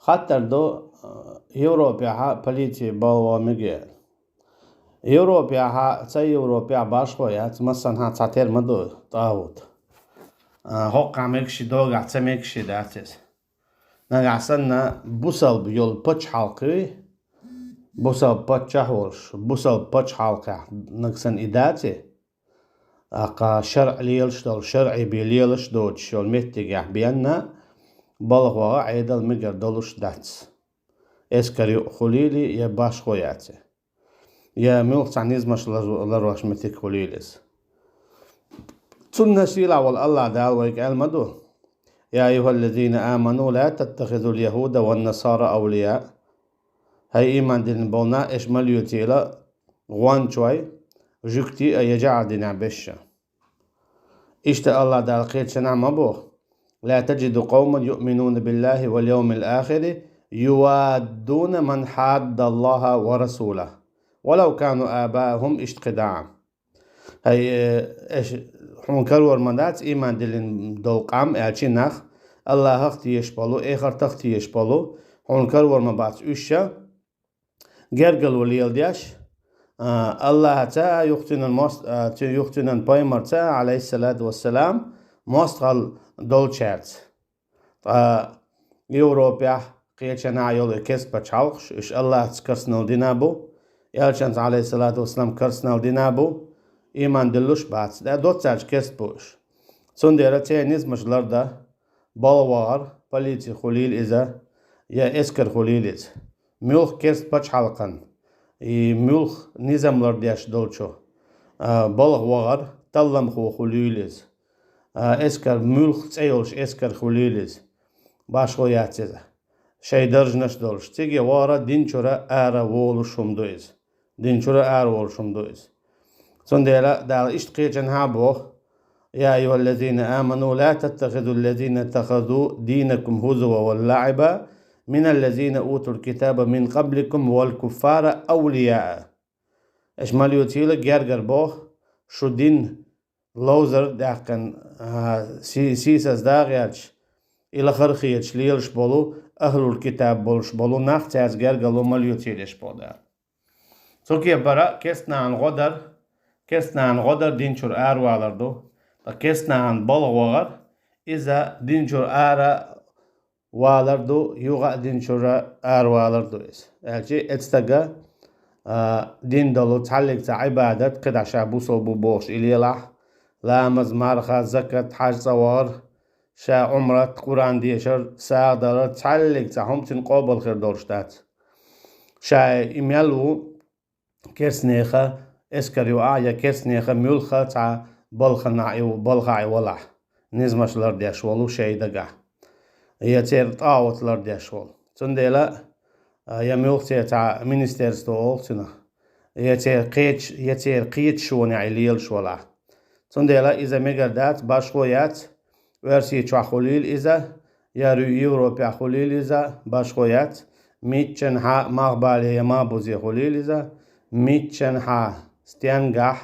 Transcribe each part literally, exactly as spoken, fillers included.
Хаттар ду, э, Европехьа полици балгӀа мега. Европехьа, цхьа Европехьа башхо яц, массанхьа цхьа тера ма ду тӀагӀут. А, хӀокхахь мегаш, догахь ца мегаш дац иза. Нагахь санна бусалба йолу пачхьалкх, бусалба паччахь волуш, бусалба пачхьалкхехь нагахь санна и дац, тӀаккха шарӀ лелаш долу, шарӀий бен лелаш доцуш йолу меттигехь бен а, балха ваха Ӏедал мегар долуш дац. Эскар юкъа хуьлийла я башхо яц, я муьлхха цхьа низамаш лар-, ларъеш меттиг хуьлийла иза. Цунна сийлахь волу АллахӀ Дала вайга аьлла ма ду: «يا أيها الذين آمنوا لا تتخذوا اليهود والنصارى أولياء». ХӀай ийман диллина болу нах, аша ма лоьцийла гӀончой, жуьгтий а, я жаӀар динехь берш а. Иштта АллахӀ Дала кхечанхьа ма боху: «لا تجد قوما يؤمنون بالله واليوم الآخر يوادون من حاد الله ورسوله ولو كانوا آباءهم». Иштта кхидӀа а. ХӀай, э, аша, хьуна карор ма дац ийман диллина долу къам, аьлчи нах, АллахӀах тешаш болу, эхартах тешаш болу, хьуна карор ма бац уьш а, гергарло леладеш, а, АллахӀаца а, юха цуьнан мост-, а, цу-, юха цуьнан пайхамарца а, Ӏалайхиссалату вассалам, мостагӀалла долчаьрца. Ткъа Европехь, кхечанхьа йолу и керста пачхьалкхаш, уьш АллахӀаца керстанал дина бу, Элчанца, Ӏалайхиссалату вассалам, керстанал дина бу, ийман диллуш бац, да, доццаьрца керста бу уьш. Цундела церан низамаш лардан, балха вахар, полици хуьлийла иза, я эскар хуьлийла иза. Муьлхха керста пачхьалкхан, и муьлхха низам лардеш долчу, а, балха вахар, талламхо хуьлийла иза. А, эскар, муьлхха цӀе йолуш эскар хуьлийла иза. Башхо яц иза. Шайн даржанаш долуш, цига вахара дин чуьра ара волуш хӀума ду иза. Дин чуьра ара волуш хӀума ду иза. Цундела Дала иштта кхечанхьа а боху: «يا أيها الذين آمنوا لا تتخذوا الذين اتخذوا دينكم هزوا ولعبا من الذين أوتوا الكتاب من قبلكم والكفار أولياء». Аша ма лоьцийла гергара боху, шу дин ловзар даьккхина, а, си-, сийсаза дагӀерча, и лахара хеташ лелаш болу ахӀлул китаб болуш болу нах, цаьрца гергарло ма лоьцийла аша боху Дала. Цу кепара керстанахьан гӀо дар, керстанахьан гӀо дар дин чуьра аравалар ду, ткъа керстанахьан балха вахар, иза дин чуьра ара валар ду, юха а дин чуьра аравалар ду иза. Аьлчи эцу стага, а, дин долу цхьаллиг цхьа Ӏибадат, кхидӀа ша бусалба ву бохуш и лелахь, ламаз, марха, закат, хьаьж цӀа вахар, ша Ӏумрат, Къуръан дешар, сагӀа далар, цхьаллиг цхьа хӀума цуьнан къобал хир долуш дац. Ша и мел ву, керстанеха эскар юкъахь, я керстанеха муьлхха цхьа балханахь и, балхахь и валахь, низамаш лардеш волу шайн дагахь, я церан тӀагӀут лардеш волу. Цундела, а, я муьлхха церан цхьа министерство олу цунах, я церан кхеча-, я церан кхеташонехь и лелаш валахь. Цундела иза мегар дац, башхо яц, Оьрсийчохь хуьлийла иза, я Ю-, Европехь хуьлийла иза, башхо яц, миччанхьа, Малхбале я Малхбузе хуьлийла иза, миччанхьа, стенгахь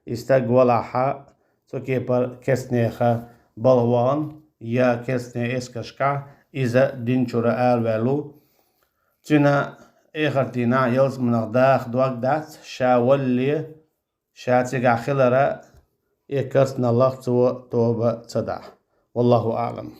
и стаг валахьа, цу кепара керстанеха балха вахана, я керстанех эскаршкахь, иза дин чуьра араваьлла ву. Цуьнан эхартан ялсаманах даха дог дац, ша валале, ша цигахь хиларна, и керстаналлах цо тоба ца дахь. Валлаху аӀлам.